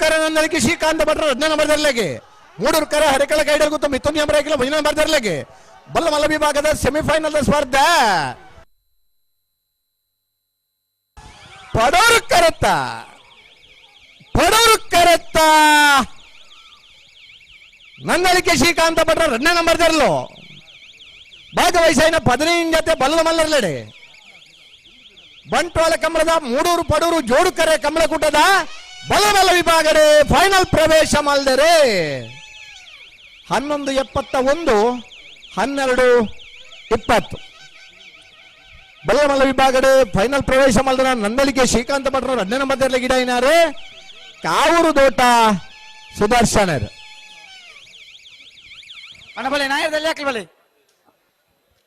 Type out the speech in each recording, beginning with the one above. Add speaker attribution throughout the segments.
Speaker 1: ಕರ ನಂದಳಿಕೆ ಶ್ರೀಕಾಂತ ಭಟ್ರ 2ನೇ ನಂಬರ್ ದರ್ಲೆಗೆ. ಮೂಡೂರು ಕರ ಹರಿಕಳ ಕೈಡಲ್ ಗೊತ್ತು ಮಿಥುನ್ ಎಂಬರಾಕಿಲ್ಲ 1ನೇ ನಂಬರ್ ದರ್ಲೆಗೆ. ಬಲ್ಲ ಮಲ್ಲ ವಿಭಾಗದ ಸೆಮಿಫೈನಲ್ ಸ್ಪರ್ಧೆ. ಪಡೋರು ಕರೆತ್ತ, ಪಡೋರು ಕರೆತ್ತ ನಂದಳಿಕೆ ಶ್ರೀಕಾಂತ ಭಟ್ರ 2ನೇ ನಂಬರ್ ದರ್ಲು. ಭಾಗವಹಿಸಿನ 15 ಜೊತೆ ಬಲ್ಲ ಮಲ್ಲರ್ಲೆಡೆ. ಬಂಟ್ವಾಳ ಕಮಲದ ಮೂಡೂರು ಪಡೂರು ಜೋಡುಕರೆ ಕಮಲಕೂಟದ ಬಲಬಲ ವಿಭಾಗಡೆ ಫೈನಲ್ ಪ್ರವೇಶ ಮಲ್ದರೆ. 11.71, 12.20. ಬಲಮಲ್ಲ ವಿಭಾಗಡೆ ಫೈನಲ್ ಪ್ರವೇಶ ಮಲ್ದನ ನಂದಳಿಕೆ ಶ್ರೀಕಾಂತ ಭಟ್ರ 2ನೇ ನಂಬರ್ ಗಿಡ ಏನಾರೆ ಕಾವೂರು ದೋಟ ಸುದರ್ಶನರ್.
Speaker 2: ಅಣ್ಣ ಬಲೆ ನಾಯರದಲ್ಲಿ ಯಾಕೆ ಬಲೆ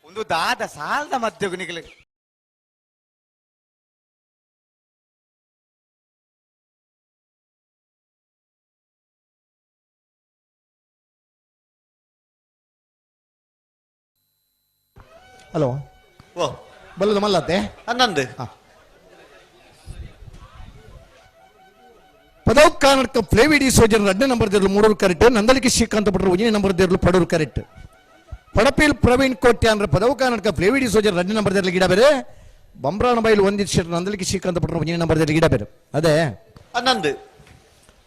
Speaker 2: ಒಂದು ದಾದ ಸಾಲದ ಮಧ್ಯೆ ನಿಗಲಿ.
Speaker 1: ಹಲೋ.
Speaker 3: ಓ.
Speaker 1: ಬಲ್ಲದ ಮಲ್ಲತ್ತೆ.
Speaker 3: 11.
Speaker 1: ಪದವ್ ಕರ್ನಾಟಕ ಫ್ಲೇವಿಡಿ ಸೋಜನ್ 2ನೇ ನಂಬರ್ ದೇರ್ಲು ಮೂಡೂರು ಕರೆಕ್ಟ್. ನಂದಳಿಕೆ ಶ್ರೀಕಾಂತ ಭಟ್ರು 1ನೇ ನಂಬರ್ ದೇರ್ಲು ಪಡೂರು ಕರೆಕ್ಟ್. ಪಡಪಿಲ್ ಪ್ರವೀಣ್ ಕೋಟ್ಯ ಅಂದ್ರೆ ಪದವು ಕರ್ನಾಟಕ ಫ್ಲೇವಿಡಿ ಸೋಜನ್ 2ನೇ ನಂಬರ್ ದೇರ್ಲು ಗಿಡ ಬೇರೆ. ಬಂಬ್ರಾಣ ಬೈಲು ಒಂದಿಷ್ಟು ನಂದಳಿಕೆ ಶ್ರೀಕಾಂತ ಭಟ್ರು 1ನೇ ನಂಬರ್ ದೇರ್ಲು ಗಿಡ ಬೇರೆ. ಅದೇ
Speaker 3: 11.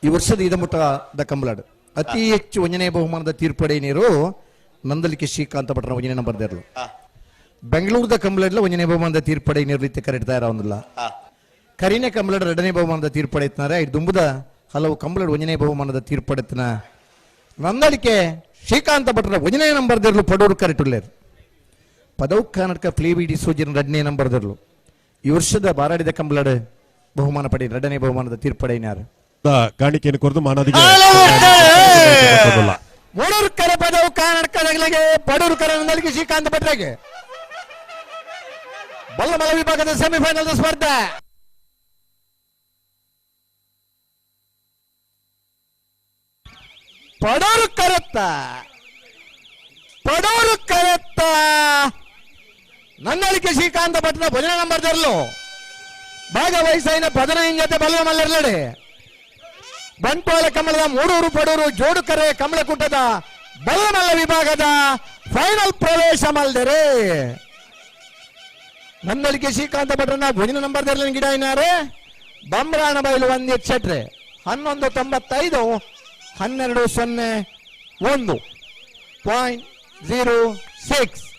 Speaker 1: ಈ ವರ್ಷದ ಇದಮುಟ್ಟದ ಕಂಬಲಾಡು ಅತಿ ಹೆಚ್ಚು 1ನೇ ಬಹುಮಾನದ ತೀರ್ಪಡೆ ನೀರು ನಂದಲಿಕೆ ಶ್ರೀಕಾಂತ ಭಟ್ರ 1ನೇ ನಂಬರ್ ದೇರ್ಲು. ಬೆಂಗಳೂರದ ಕಂಬಳಡ್ಲ 1ನೇ ಬಹುಮಾನದ ತೀರ್ಪಡೆ ನೀರು ಇತ್ತೆ ಕರೆಕ್ಟ್ ತಯಾರಾವೊಂದಿಲ್ಲ. ಕರಿನೆ ಕಂಬಳಡ್ 2ನೇ ಬಹುಮಾನದ ತೀರ್ಪಡೆತ್ನಾರೆ. ದುಂಬುದ ಹಲವು ಕಂಬಳಡ್ 1ನೇ ಬಹುಮಾನದ ತೀರ್ಪಡೆತ್ನ ನಂದಳಿಕೆ ಶ್ರೀಕಾಂತ ಭಟ್ರ 1ನೇ ನಂಬರ್ ದೇರ್ಲು ಪಡೂರು ಕರೆಟುಲ್ಲೇರು. ಪದವು ಕರ್ನಾಟಕ ಫ್ಲೇವಿಡಿ ಸೋಜಿನ 2ನೇ ನಂಬರ್ ದೇರ್ಲು. ಈ ವರ್ಷದ ಬಾರಾಡಿದ ಕಂಬಳಡ್ ಬಹುಮಾನ ಪಡಿ 2ನೇ ಬಹುಮಾನದ ತೀರ್ಪಡೆಯಿನಾರು.
Speaker 4: ಕಾಣಿಕೆಯನ್ನು ಕೊರೆದು ಮಾನದಿಗೆ.
Speaker 1: ಮೂಡೂರು ಕರೆ ಪದವು ಕರ್ನಾಟಕದಾಗಲಿಗೆ ಪಡೂರು ಕರೆ ನಂದಳಿಕೆ ಶ್ರೀಕಾಂತ ಭಟ್ರಿಗೆ. ಬಲ್ಲಮಲ ವಿಭಾಗದ ಸೆಮಿಫೈನಲ್ ಸ್ಪರ್ಧೆ. ಪಡೂರು ಕರೆತ್ತ, ಪಡೂರು ಕರೆತ್ತ ನಂದಳಿಕೆ ಶ್ರೀಕಾಂತ ಭಟ್ರ ಭಜನೆ ನಂಬರ್ ದರ್ಲು. ಭಾಗವಹಿಸಿನ 15 ಜೊತೆ ಬಲ್ಲ ಮಲ್ಲರ್ಲಡೆ. ಬಂಟ್ವಾಳ ಕಮಲದ ಮೂಡೂರು ಪಡೂರು ಜೋಡುಕರೆ ಕಮಲಕೂಟದ ಬಲ್ಲಮಲ್ಲ ವಿಭಾಗದ ಫೈನಲ್ ಪ್ರವೇಶ ಮಲ್ದರೆ. ನಂದಳಿಕೆ ಶ್ರೀಕಾಂತ ಭಟ್ರನ ಭುಜನ ನಂಬರ್ ಗಿಡ ಏನಾರೆ ಬಂಬ್ರಾಣ ಬೈಲು 1 ಎಕ್ಸೆಟ್ರೆ. 11.95, 12.01.06.